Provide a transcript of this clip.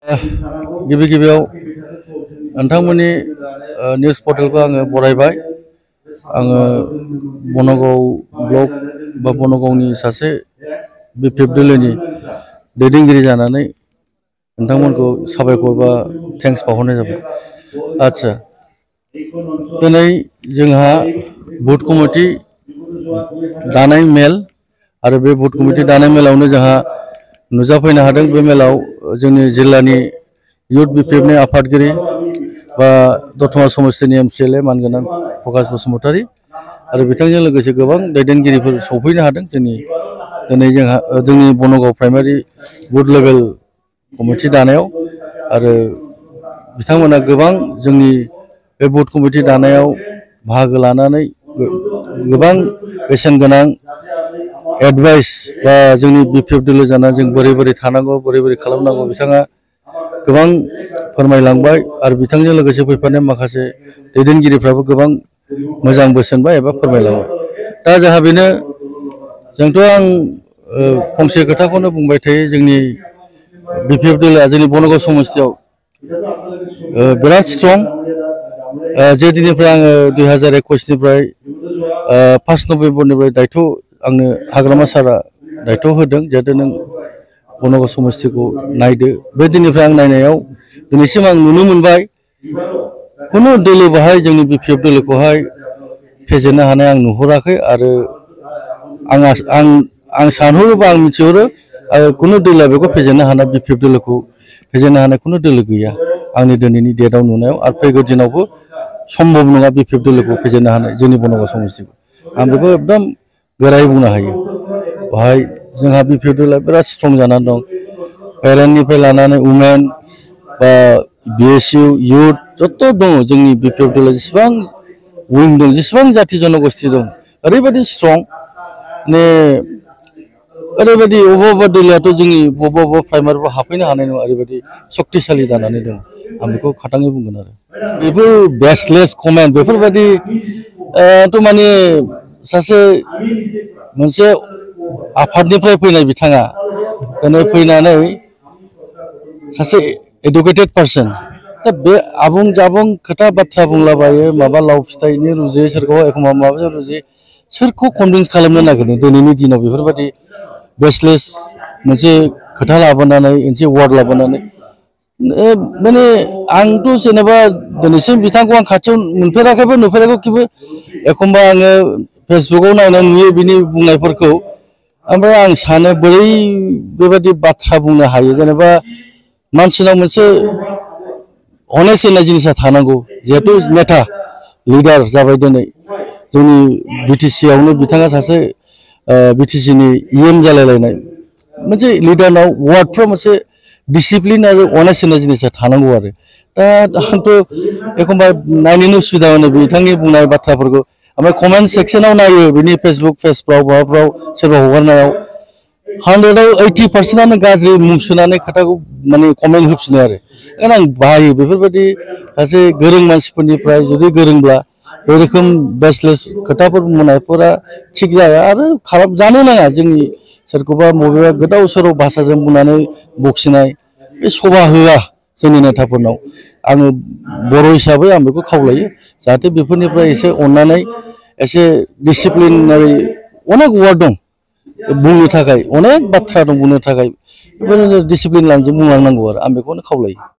गिबि गिबियाव नोंथांमोननि निउज पर्टेलखौ आङो बरायबाय। आङो बनगाव ब्लक बा बनगावनि सासे बिपिएफ दोलोनि दैदेनगिरि जानानै नोंथांमोनखौ साबायखर बा थेंक्स बावहरनाय जाबाय। आच्छा, दिनै जोंहा बुथ कमिटि दानाय मेल आरो बे बुथ कमिटि दानाय मेलावनो जोंहा नुजाफैनो हादों। बे मेलाव जोंनि जिल्लानि इयुथ बिपिएफनि आफादगिरि बा दतमा समस्तिनि एमसिएलए मानगोनां प्रकाश बसुमतारी आरो बिथांजों लोगोसे गोबां दैदेनगिरिफोर सौफैनो हादों। दिनै जोंहा जोंनि बनगाव प्राइमारि बुथ लेभेल कमिटि दानायाव आरो बिथांमोना गोबां जोंनि बे बुथ कमिटि दानायाव बाहागो लानानै गोबां बेसेन गोनां एडभाइस बा जोंनि बिपिएफ दोलो जाना जों बोरै बोरै थानांगौ बोरै बोरै खालामनांगौ बिथाङा गोबां फोरमायलांबाय आरो बिथांजों लोगोसे फैफानाय माखासे दैदेनगिरिफ्राबो गोबां मोजां बोसोन बा एबा फोरमायलांबाय। दा जोंहा बेनो जोंथ' आं फंसे खोथाखौनो बुंबाय थायो। जोंनि बिपिएफ दोलोआ जोंनि बनगाव समस्तियाव बिराद स्ट्रं। जे दिननिफ्राय आङो 2021निफ्राय 5 नभेम्बरनिफ्राय दायथ' आंनो हाग्रामा सारआ दायथ' होदों जाहाथे नों बनगाव समस्तिखौ नायदो। बे दिननिफ्राय आं नायनायाव दिनैसिम आं नुनो मोनबाय खुनु दोलो बाहाय जोंनि बिपिएफ दोलोखौहाय फेजेननो हानाय आं नुहुराखै आरो आं सानहरोबा आं मिथिहरो खुनु दोलोआ बेखौ फेजेननो हानाय बिपिएफ दोलोखौ फेजेननो हानाय खुनु दोलो गैया आंनि दिनैनि डेटआव नुनायाव। आरो फैगौ दिनावबो सम्भब नङा बिपिएफ दोलोखौ फेजेननो हानाय जोंनि बनगाव समस्तिखौ आं बेखौ एकदम गोरायै बुंनो हायो। बेवहाय जोंहा बिपिएफ दोलोआ बिराद स्ट्रं जानानै दं। पेरेन्टनिफ्राय लानानै उमेन बा बिएसइउ इयुथ जत' दङ जोंनि बिपिएफ दोलोआ जेसेबां उइं दं जेसेबां जाथि जनगोष्ठी दं ओरैबायदि स्ट्रं माने ओरैबायदि अबेबा दोलोआथ' जोंनि बबेबा प्राइमारिफ्राव हाबफैनो हानाय नङा ओरैबायदि शक्तिशालि जानानै दं। आं बेखौ खाथाङै बुंगोन आरो बेफोर बेसलेस कमेन्ट बेफोरबायदि थ' माने सासे मोनसे आफादनिफ्राय फैनाय बिथाङा दिनै फैनानै सासे एडुकेटेड पार्सन दा बे आबुं जाबुं खोथा बाथ्रा बुंलाबायो माबा लाव फिथाइनि रुजुयो सोरखौबा एखमबा माबाजों रुजुयो सोरखौ कनभिन्स खालामनो नागिरदों दिनैनि दिनाव बेफोरबायदि बेसलेस मोनसे खोथा लाबोनानै मोनसे वार्ड लाबोनानै माने आंथ' जेनेबा दिनैसिम बिथांखौ आं खाथियाव नुफेराखै खिन्थु एखमबा आङो फेसबुकाव नायनानै नुयो बिनि बुंनायफोरखौ। ओमफ्राय आं सानो बोरै बेबायदि बाथ्रा बुंनो हायो। जेनेबा मानसिनाव मोनसे अनेस्ट होननाय जिनिसा थानांगौ। जिहेथु नेता लिडार जाबाय दिनै जोंनि बिटिसिआवनो बिथाङा सासे बिटिसिनि इएम जालायलायनाय मोनसे लिडारनाव वार्डफ्राव मोनसे डिसिप्लिन आरो अनेस्ट होननाय जिनिसा थानांगौ आरो दा आंथ' एखमबा नायनोनो उसुबिदा मोनो बिथांनि बुंनाय बाथ्राफोरखौ। ओमफ्राय कमेन्ट सेक्सनाव नायो बिनि फेसबुक पेजफ्राव माबाफ्राव सोरबा हगारनायाव 100आव 80% गाज्रि मुं सोनानै खोथाखौ माने कमेन्ट होफिनो आरो ओंखायनो आं बायो बेफोरबायदि सासे गोरों मानसिफोरनिफ्राय जुदि गोरोंब्ला बे रोखोम बेसलेस खोथाफोर बुंनायफोरा थिग जाया आरो जानो नाङा। जोंनि सोरखौबा बबेबा गोदाव सोराव भाषाजों बुंनानै बखिनाय बे सभा होआ जोंनि नेताफोरनाव। आङो बर' हिसाबै आं बेखौ खावलायो जाहाथे बेफोरनिफ्राय एसे अननानै एसे डिसिप्लिनारि अनेक वार्ड दं बुंनो थाखाय अनेक बाथ्रा दं बुंनो थाखाय बेफोरनो डिसिप्लिन लाइनजों बुंलांनांगौ आरो आं बेखौनो खावलायो।